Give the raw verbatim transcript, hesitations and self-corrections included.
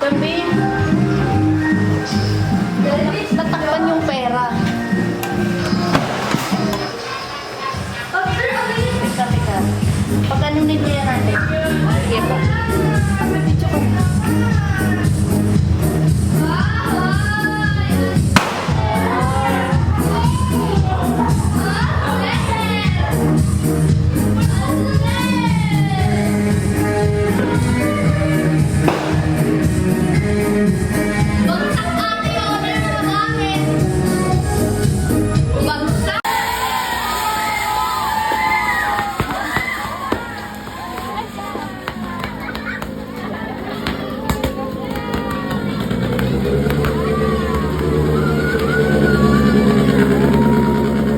Gabi. Tatakpan yung pera. Teka, teka. Pag ano ni pera natin? Sige po.